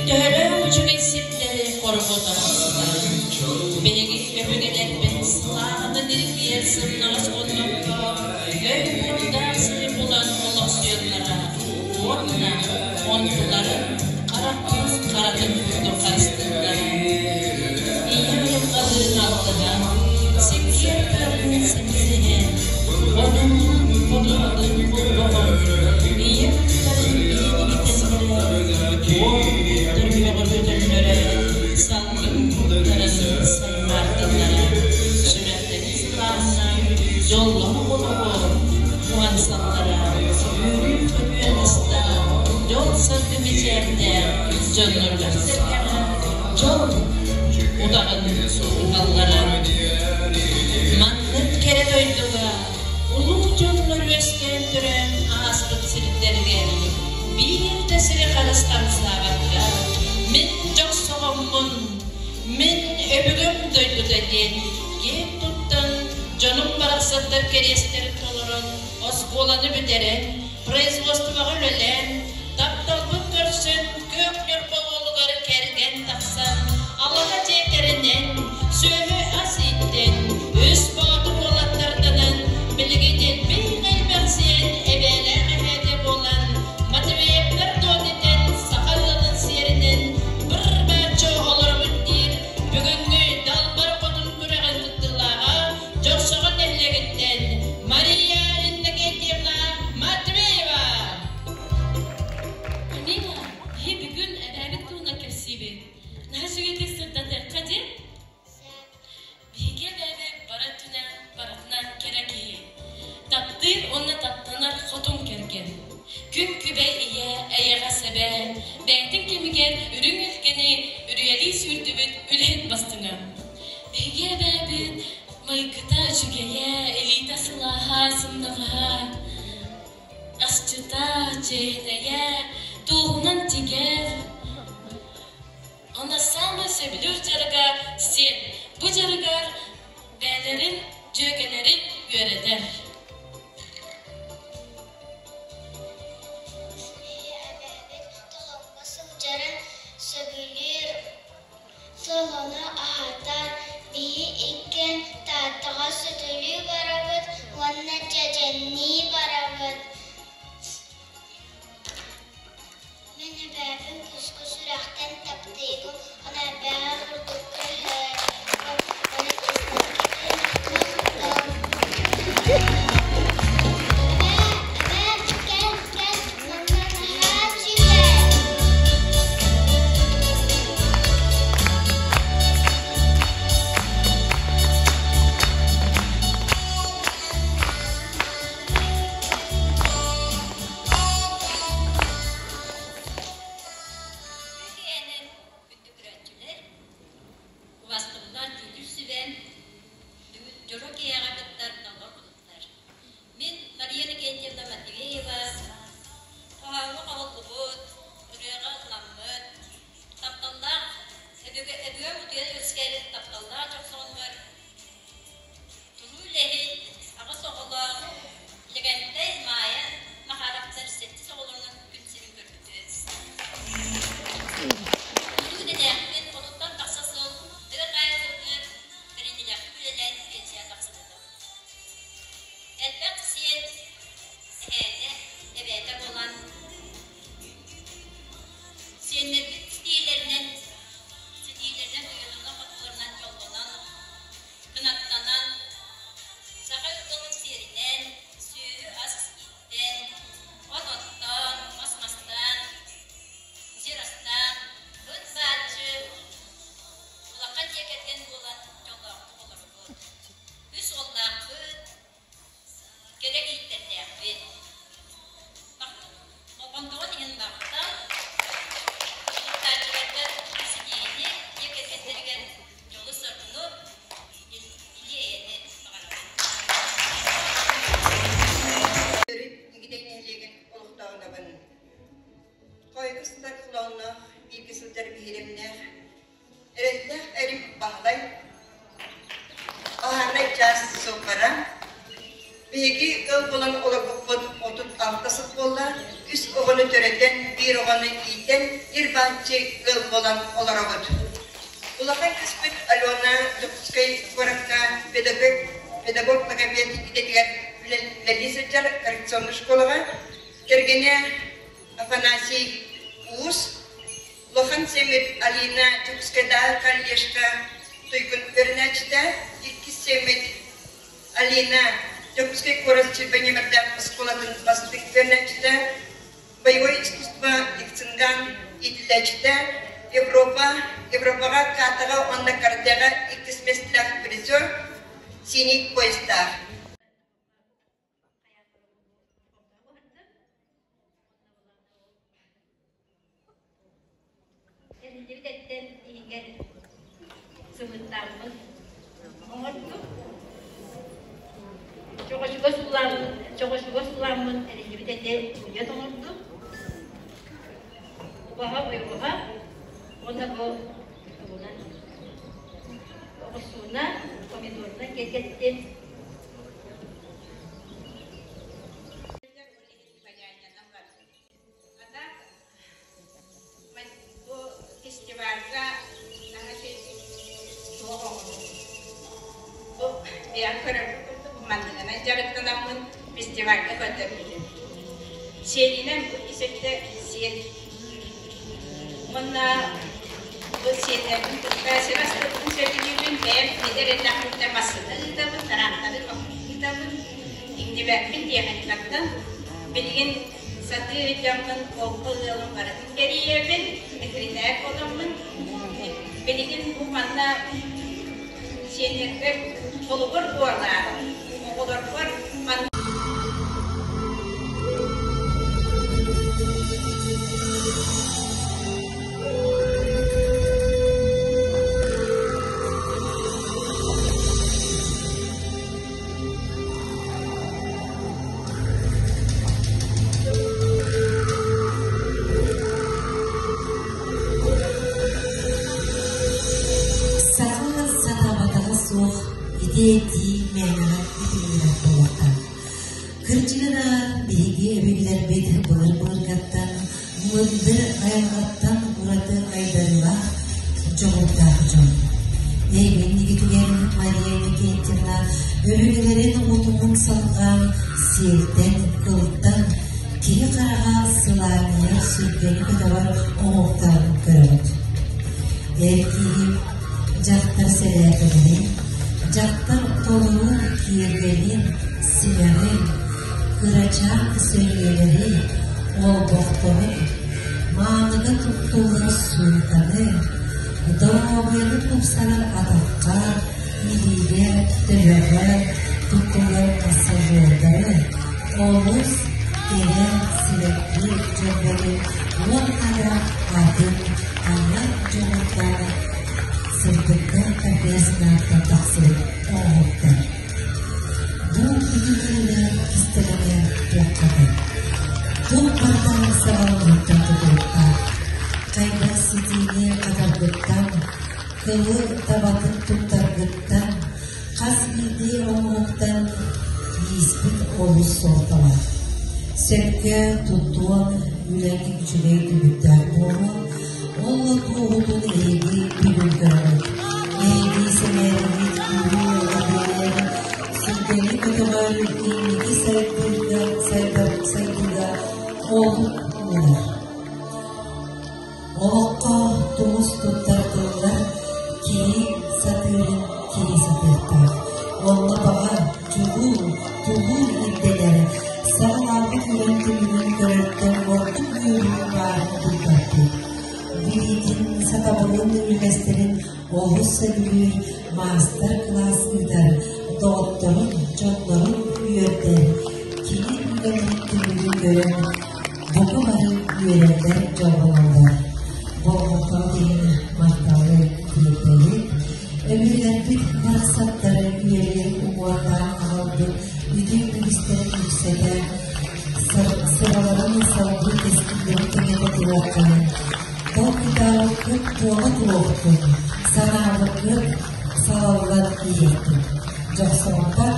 Төһөлөөх үчүгэй сирдэри хорҕотон Биһиги өбүгэлэрбит сылааһынан илгийэр сымнаҕас оннукка өй буордаах сири булан олохсуйаллара уонна онтуларын харах харатын курдук харыстыыллара. Ийэ айылҕалыын алтыһан, сиккиэр тыалын симсиһэн, одуулуун ходуһалыын холбоһон, ийэ куттарын иһин иһитэллэрэ, уол куттарын бөҕөргөтөллөрө, салгын куттарын саймаардаллара, сүрэхтэрин сылааһынан дьоллоох олоҕу уһансаллара, үөрүү-көтүү аргыстаах, дьол-саргы мичээрдээх дьонноругар-сэргэҕэ дьол утаҕын ылаллара. Маннык кэрэ дойдуга улуу дьоннор үөскээн төрөөн ааспыт сирдэригэр биир да сири харыс хамсаабакка мин дьохсоҕоммун, мин өбүгэм дойдута диэн киэн туттан дьонум барахсаттар кэриэстэрин толорон оскуоланы бүтэрэн, производствоҕа үлэлээн, тапталбын көрсөн Күөх Ньурба уолугар кэргэн тахсан, алаһа дьиэ тэринэн, сүөһү-ас ииттэн, үс боотур уолаттарданан, билигин элбэх-элбэх сиэн эбээлээх эһээтэ буолан, Матвеевтар дуон этэн, саха ыалын сиэринэн быр-бааччы олоробут диир бүгүҥҥү Далбар Хотун күрэҕин кыттыылааҕа Дьохсоҕон нэһилиэгиттэн Мария Иннокентьевна Матвеева. Амина, биһи бүгүн эбээбит туһунан кэпсиибит. Наһаа үчүгэйдик сырдатыахха диэн. Биһиги эбээбит бары өттүнэн барытынан кэрэ киһи. Таптыыр уонна таптанар хотун кэргэн. Күн күбэй ийэ, эйэҕэс эбээ, бэйэтин кэмигэр үрүҥ илгэни үрүйэлии сүүрдүбүт үлэһит бастыҥа. Биһиги эбээбит майгыта үчүгэйэ, илиитэ сылааһа, сымнаҕаһа, асчыта, чээнэйэ, туоһунан тигэр. Онно саамай сөбүлүүр дьарыга сиэн. Бу дьарыгар бэйэлэрин, дьүөгэлэрин үөрэтэр. Эбээбит толоҥҥо сылдьарын сөбүлүүр, солону аһатар. Биһи иккиэн Тааттаҕа сөтөлүү барабыт уонна дьэдьэннии барабыт. Мин эбээбин күүскэ сүрэхтэн таптыыбын, ону эбээм курдук кыһыйабын, ону Эбээ, эбээ, кэл, кэл, манна наһаа үчүгэй. Үһүөнүн күндү убастыбыллаах дьүүллүүр сүбэ, бүгүн дьоро киэһэҕэ кыттар наллар кутуттар. Мин Мария Иннокентьевна Матвеева хоһооҥҥо хоһуллубут, ырыаҕа ылламмыт, тапталлаах өбүгэм утуйан үөскээбит тапталлаах дьохсоҕонугар Туруу үлэһит, аҕыс оҕолоох Лэгэнтэй Маайа Махаровтар сэттис оҕолорунан күн сирин көрбүтүм. Тутуу идэлээхпин, отуттан тахса сыл тыа хаһаайыстыбатыгар бэриниилээхтик үлэлээн пенсияҕа тахсыбытым. Элбэх сиэн эһээтэ, эбээтэ буолан, сиэннэрбит ситиилэринэн, ситиилэринэн туйанынан-хотууларынан дьоллонон, кынаттанан, саха ыалын сиэринэн, сүөһү-ас ииттэн, от оттоон, мас мастаан, сир астаан, ыт бааччы, улахан дьиэ кэргэн буолан дьоллоохтук олорбут. Үс уоллаахпыт, кэрэ ииттэрдээхпит. Болҕомтоҕун иһин махтал. Кыттааччыларга ситиһиини, дьиэ кэргэттэригэр дьолу-соргуну, или-эйэни баҕарабын. Төрүт Игидэй нэһилиэгин олохтооҕунабын. Хойуку сытар холоонноох, бииргэ сылдьар биһирэмнээх, эрэллээх эрим Баһылай Баһаарынай чаас суоппара. Биһиги ыал буолан олорбуппут 36 сыл буолла. Үс оҕону төрөтөн, биир оҕону иитэн, ир-бааччы ыал буолан олоробут. Улахан кыыспыт Алена Дьокуускай куоракка педагог, педагог логопед идэтигэр үлэлии сылдьар коррекционнай школаҕа. Кэргэнэ Афанасий Уус, улахан сиэммит Алина Дьокуускайдааҕы коллежка туйгун үөрэнээччитэ, иккис сиэммит Алина Дьокуускай куорат Чирбэ ньэмэрдээх оскуолатын бастыҥ үөрэнээччитэ, боевой искусство Икцинган иитиллээччитэ, Европа, Европаҕа катаҕа уонна каратэҕа иккис миэстэлээх призер, синий поястаах. Эриллибит эттэн иһигэр сымыттааммын оҥордум. Чоҕочуга суулааммын, чоҕочуга суулааммын эриллибит эти бульон оҥордум. Убаһа ойоҕоһо уонна бу тугунан оҕурсуунан, помидорунан киэргэттим. Бу фестивальга наһаа суох оҥорбут. Бу бэйэм көрөрбүт курдук манныгынан дьарыктанаммын фестивальга көрдөрбүтүм. Сиэлинэн бу ис өттө сиэл. Уонна бу сиэллэрбин кытта сир астыырбын сөбүлүүбүн, бэйэм эдэр эрдэхпиттэн массыына ыытабын, тыраахтары ыытабын, иҥнибэппин тиэхиньикаттан. Билигин Сатыы дьоммун, олбу ыалым барытын кэрийэбин, ветеринар буоламмын. Билигин бу манна сиэннэрбэр холобур буолаабын. Оҕолорбор манна Саха сатаабатаҕа суох ити этии мээнэҕэ этиллибэт буолуохтаах. Кырдьыгына, биһиги өбүгэлэрбит былыр-былыргаттан мындыр айылҕаттан ураты айдарыылаах, дьоҕурдаах дьон. Эйигиннигитигэр Мария Иннокентьевна өбүгэлэрин утумун салҕаан, сиэлтэн, кылтан киһи хараҕа сылаанньыйар сүргэни көтөҕөр оҥоһуктарын көрөбүт. Эр киһи дьахтар сэлээпэлэрин, дьахтар толору киэргэлин, симэҕин, кырачаан сөрүөлэри, олбохтору, мааныга туттуллар суумканы, доруобуйаны тупсарар атахха, илиигэ, төбөҕө туттуллар массажердары, олус кэрэ сибэкки дьөрбөтүн уонна да атын анал дьоҕурдаах сырдыкка кафе-снаптан тахсыбыт оҥоһуктар. Бу үтүмүнэ кистэлэҥэ туохханый? Туох барыта саҕаланыыттан тутулуктаах. Хайдах ситиини хатаргыттан, кылы табатын туттаргыттан, хас биирдии оҥоһуктан ииспит олус суолталаах. Сөпкө туттуон, үлэҥ үчүгэй түмүктээх буолуо, ол туоһутун эһиги бүгүн көрөҕүт. Эһиги сэҥээриҥҥит күүһү сүргэни көтөҕөр инники сайдыыга сайдыыга олук буолар. Олоххо тумус туттар тыллар киһи сатыырын киһи сатыахтаах. Онно баҕа, дьулуур, тулуур ирдэнэр. Саҕалаабыт үлэм түмүгүн көрөртөн ордук үөрүү баарын булбаппыт. Билиитин, сатабылын үллэстэрин олус сөбүлүүр, маастар-кылаас ыытар, доҕотторун, дьоннорун үөрдэр, кини үлэтин түмүгүн көрөн, бука бары үөрэллэр, дьоллоноллор. Болҕомтоҕут иһин махталы тиэрдэбит. Өбүгэлэрбит барахсаттары үөрүйэх уҥуордаан аҕалбыт үтүө үгүстэрин үксэтэ, сыраларын салгыы кэскиллэрин кэҥэтэ туруоххайын. Толкуйдаабыккыт туола туруохтун, санаабыккыт салаллан иһиэхтин. Дьохсоҕоттор.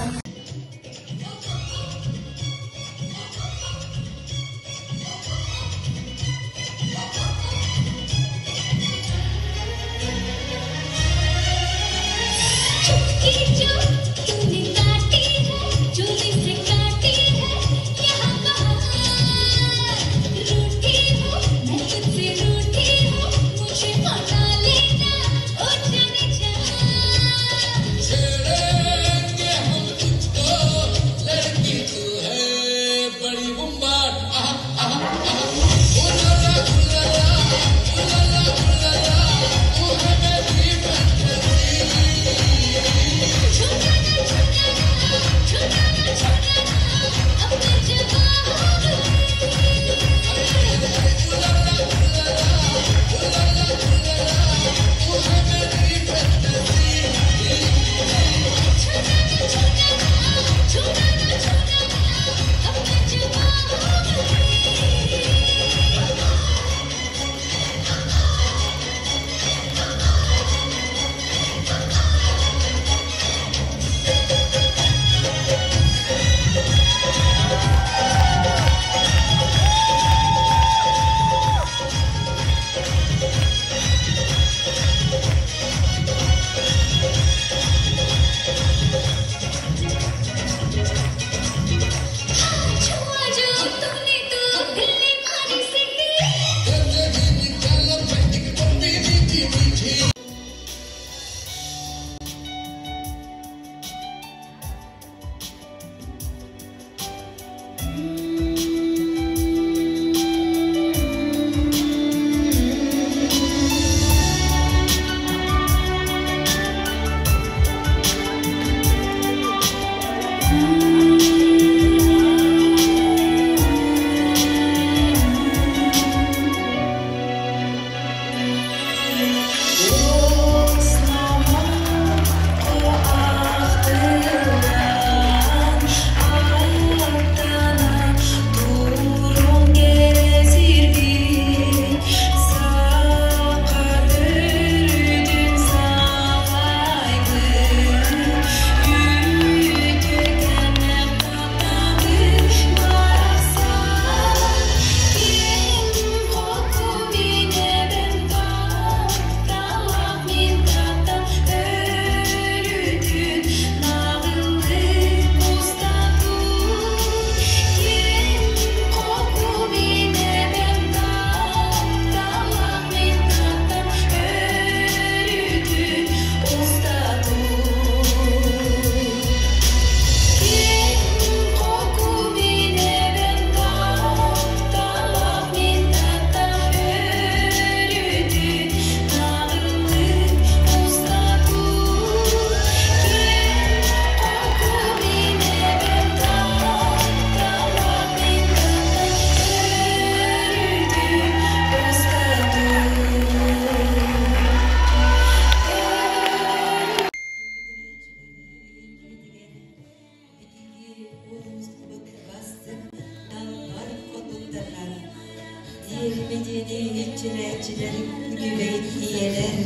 Көрөөччүлэр үчүгэй ийэлэр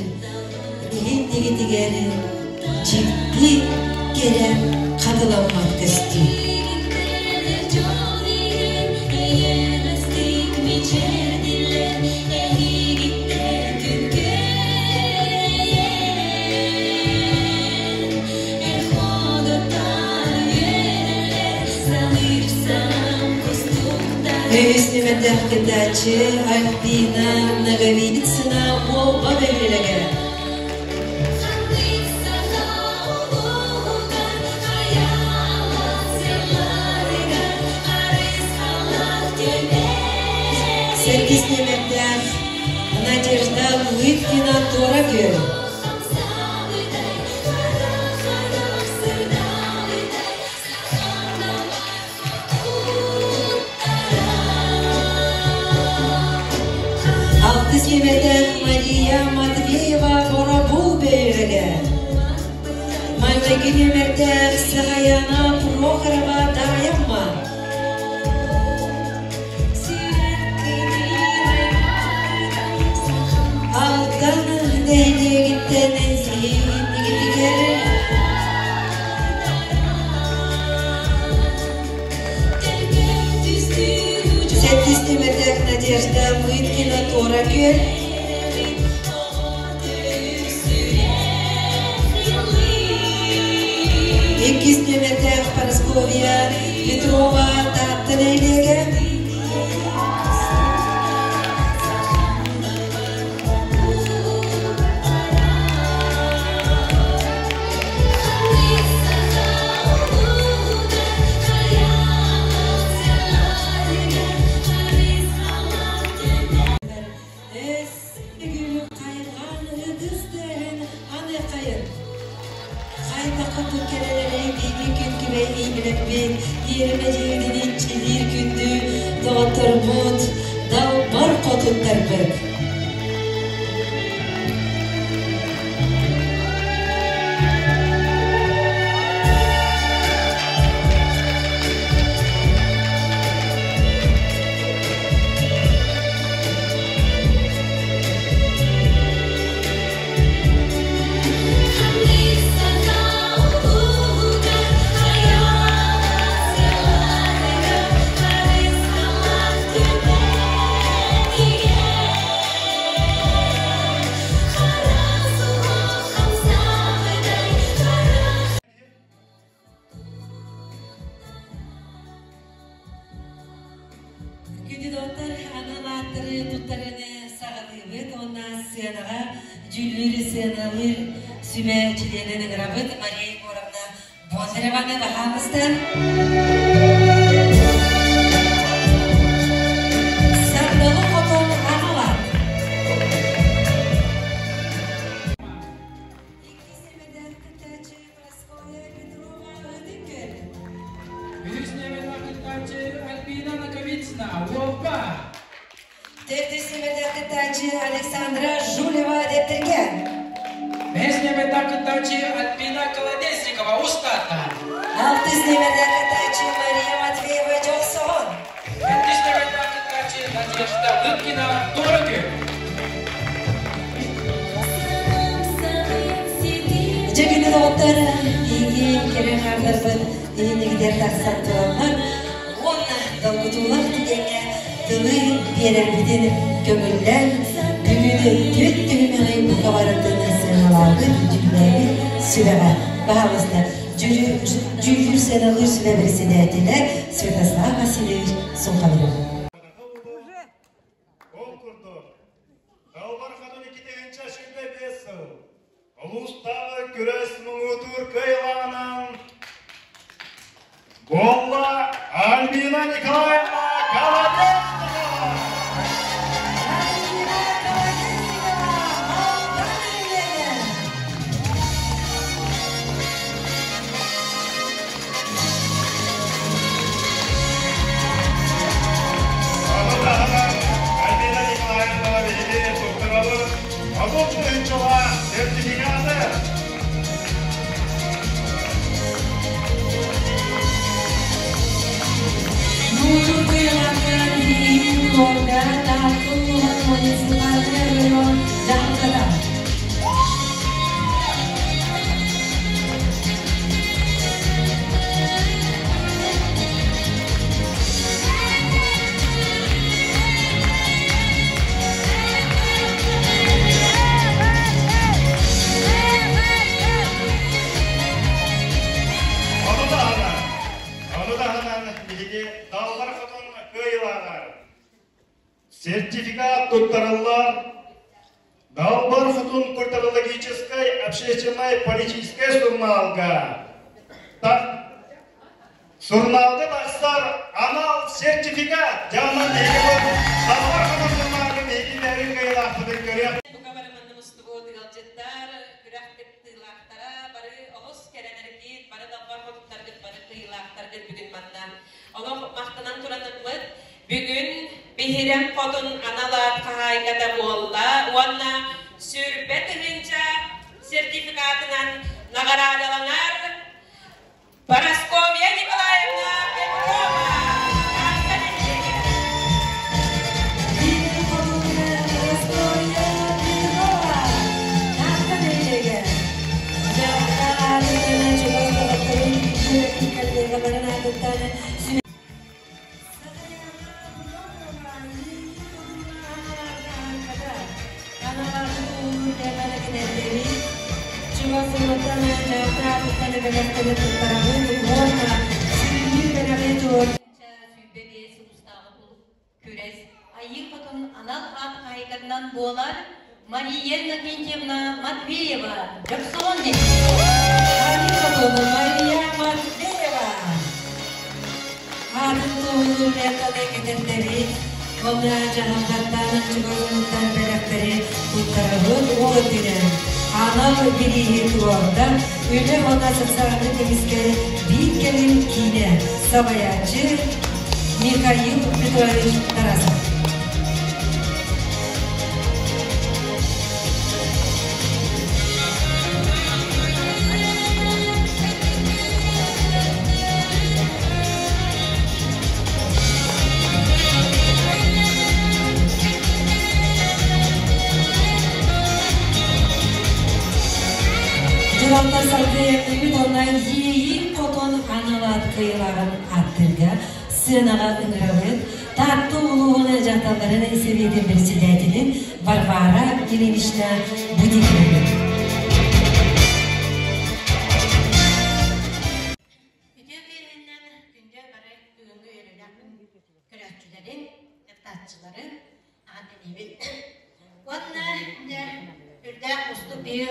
иһин-нигитигэр дьикти кэрэ хатыламмат көстүү. Үһүс нүмэрдээх кытааччы Альбина Ноговицына Уолба бөһүөлэгэ. Сэттис нүмэрдээх Надежда Лыткина Туора Күөл. Алтыс нүмэрдээх Мария Матвеева Боробул бөһүөлэгэ. Маҥнайгы нүмэрдээх Сахаяна Прохорова Даайамма. Алтан нэһилиэгиттэн иннигитигэр сэттис нүмэрдээх Надежда Лыткина Туора Күөл. Иккис нүмэрдээх Парасковья Петрова Таатта нэһилиэгэ. Өс хайҕаан ытыс тыаһын аны хайын. Хайдахха кэлэлэрэй биһиги күн күбэй ийэлэрбит, иэримэ дьиэбитин иччилиир күндү доҕотторбут, далбар хотуттарбыт. Күндү доҕоттор, анал ааттары туттарыыны саҕалыыбыт уонна сыанаҕа дьүүллүүр сыаналыыр сүбэ чилиэнин ыҥырабыт Мария Егоровна Бондареваны баһаалыста. Сардалы хотон анал аат. Иккис нүмэрдээх кыттааччы Прасковья Петрова Ытык Күөл. Үһүс нүмэрдээх кыттааччы Альбина Ноговицына Уолба. Төрдүс нүмэрдээх кыттааччы Александра Жулева Дэптэргэ. Бэһис нүмэрдээх кыттааччы Альбина Колодезникова Устата. Алтыс нүмэрдээх кыттааччы Мария Матвеева Дьохсоҕон. Сэттис нүмэрдээх кыттааччы Надежда Лыткина Туора Күөл. Дьэ күндү доҕоттор, биһиги кэрэ хаалларбыт иһинигидэр тахсан тураллар уонна долгутуулаах түгэҥҥэ тылы биэрэрбитин көҥүллээн, бүгүн түөрт түһүмэҕи бука барытын сыаналаабыт, дьүүллээбит сүбэҕэ баһаалыста дьүүллүүр сыаналыыр сүбэ председателэ Святослав Васильевич Сухомлинов. Ол курдук, Далбар Хотун 2025 сыл улуустааҕы күрэс муҥутуур кыайыылааҕынан буолла Альбина Николаевна Колодезникова! Альбина Колодезникова, Алдан нэһилиэгэ! Ону таһынан Альбина Николаевна биһиги туттарабыт 30 тыһыынчалаах сертификаты. Муҥутуур кыайыылааҕынан туттарыллар Далбар Хотун культурологическай общественнай политическай сурунаалга Сурунаалга тахсар анал сертификат дьаһанан биһиги Далбар Хотун сурунаалга биһиги бэйэбит кыайыылаахпытын көрүөх. Бука бары манна мустубут ыалдьыттар, күрэх кыттыылаахтара, бары олус кэрэлэргит, бары далбар хотуттаргыт, бары кыайыылаахтаргыт бүгүн манна. Олох махтанан тураныммыт, бүгүн биһирэм хотун анал аат хаһаайката буолла уонна 20 000 сертификатынан наҕараадаланар Парасковья Николаевна Петрова. Таатта нэһилиэгэ. Биһирэм хотуна Парасковья Петрова. Таатта нэһилиэгэ. Дьаһалта аатыттан чугас доҕотторун үөрэтии коллегаларын аатыттан Сахаяна Платова, Иэйии хотуна анал аналаатын уулуур тиэмэни кэтэрдэбит. Чугас дьонуттан дьаһалта аатыттан бэлэхтэри туттарабыт уонна сүрүннүүр бэлэҕи туор 25 улуустааҕы күрэс Айыы Хотун анал аат хаһаайкатынан буолар Мария Иннокентьевна Матвеева, Дьохсоҕон нэһилиэгэ. Айыы Хотун Мария Матвеева. Аатын туоһулуур лентаны кэтэрдэбит. Уонна дьаһалтаттан чугас дьонуттан бэлэхтэри туттарабыт. Ол өттүнэн анал бирииһи туруорда Үлэ уонна социальнай көмүскэл биир кэлим киинэ салайааччы Михаил Петрович Тарасов. Дьылалар салгыы уонна Иэйии хотун анал аат кыайыылааҕын ааттыырга сценаҕа ыҥырабыт Таатта улууһун дьахталларын сэбиэтин председателин Варвара Ильинична Будикинаны. Үтүө киэһэннэн күндү бары бүгүҥҥү үөрүүлээх көрөөччүлэрин, кыттааччыларын эҕэрдэлиибит. Уонна дьэ үрдээх устук биһи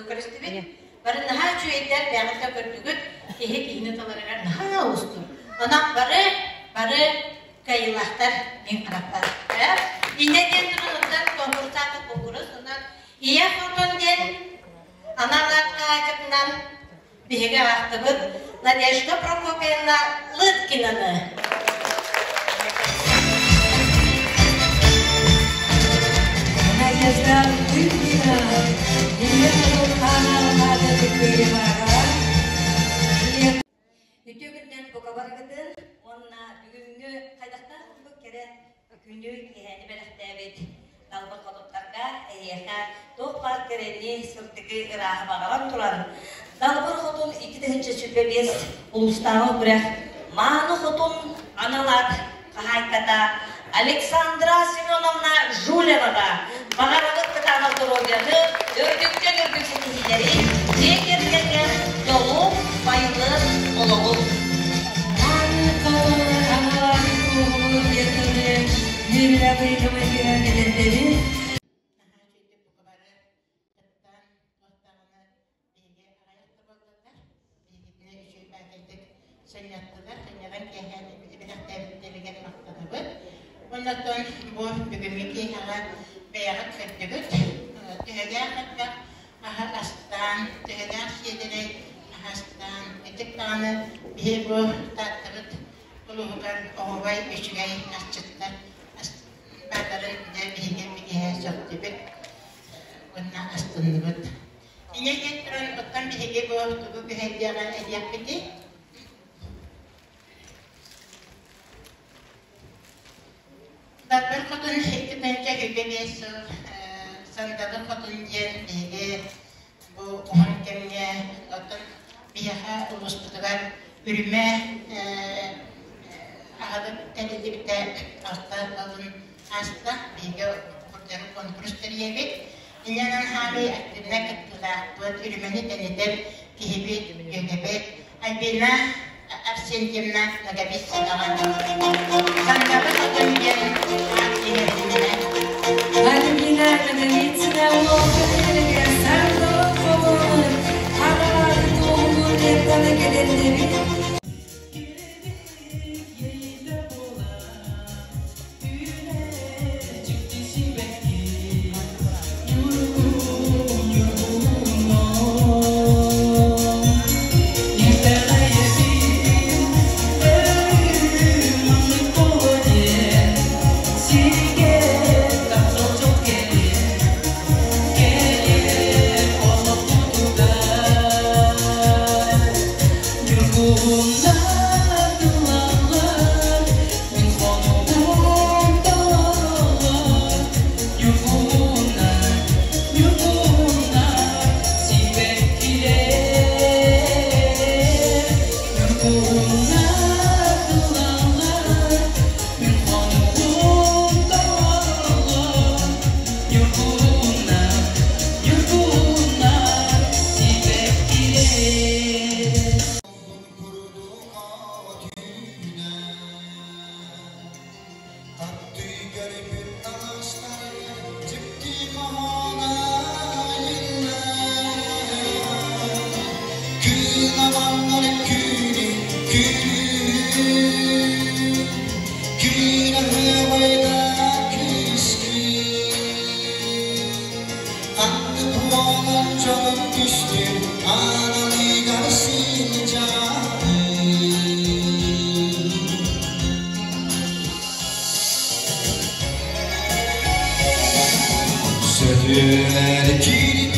көрүстүбүт. Бары наһаа үчүгэйдэр бэйэҕит да көрдүгүт. Киһи киһини таларыгар наһаа уустук. Онон бары бары кыайыылаахтар мин харахпар. Инньэ диэн туран оттон конкурсаата куонкурус онон Ийэ хотун диэн анал аат хаһаайкатынан биһиги аахтыбыт Надежда Прокопьевна Лыткинаны. Надежда Лыткина, Ийэ хотун анал ааты кыайыылааҕа. Үтүө күнүнэн бука барыгытын уонна бүгүҥҥү хайдахтаах курдук кэрэ күнү киэһэни бэлэхтээбит далбар хотуттарга эһиэхэ туох баар кэрэни, сырдыгы, ырааһы баҕаран туран, Далбар Хотун 2025 улуустааҕы күрэх Мааны Хотун анал аат хаһаайката Александра Семеновна Жулеваҕа баҕарабыт кытаанах доруобуйаны, үрдүктэн үрдүк ситиһиилэри, дьиэ кэргэҥҥэ дьолу, байылыат олоҕу. Мааны хотун анал ааты туоһулуур лентаны үөрүүлээх быһыыга кэтэрдэбит. Наһаа үчүгэйдик бука бары кыттан, туохтаҕына биһиги аҕыйах да буоллаллар, биһигитинэ үчүгэй баатайдык сынньаттылар, сынньалаҥ киэһэ бэлэхтээбиттэригэр махтанабыт. Оннотон бу бүгүҥҥү киэһэҕэ бэйэҕит көрдүгүт, төһөлөөх элбэх аһы астаан, төһөлөөх сиэдэрэй аһы астаан, итик даҕаны биһи бу Тааттабыт улууһугар оһуобай үчүгэй асчыттар баалларын дьэ биһиги биһиэхэ сөхтүбүт уонна астынныбыт. Инньэ диэн туран, оттон биһиги бу тугу күһэйдиэҕэ этиэхпитий? Далбар Хотун 2025 сыл Сандалы Хотун диэн биһиги бу уһун кэмҥэ оттон биһиэхэ улууспутугар үрүмэ аһылык тэриллибитэ 6 сылын ааста. Биһиги курдары конкурс тэрийэбит. Инньэ хаалыы активнай кыттыылаахпыт, үрүмэни тэнитэр киһибит, дьүөгэбит Альбина Арсентьевна Ноговицынаҕа Сандалы Хотун диэн аат иҥэрилиннэ. Буолан дьолун түстүүр аналыгар сылдьабын. Сөтүөлэр киирбит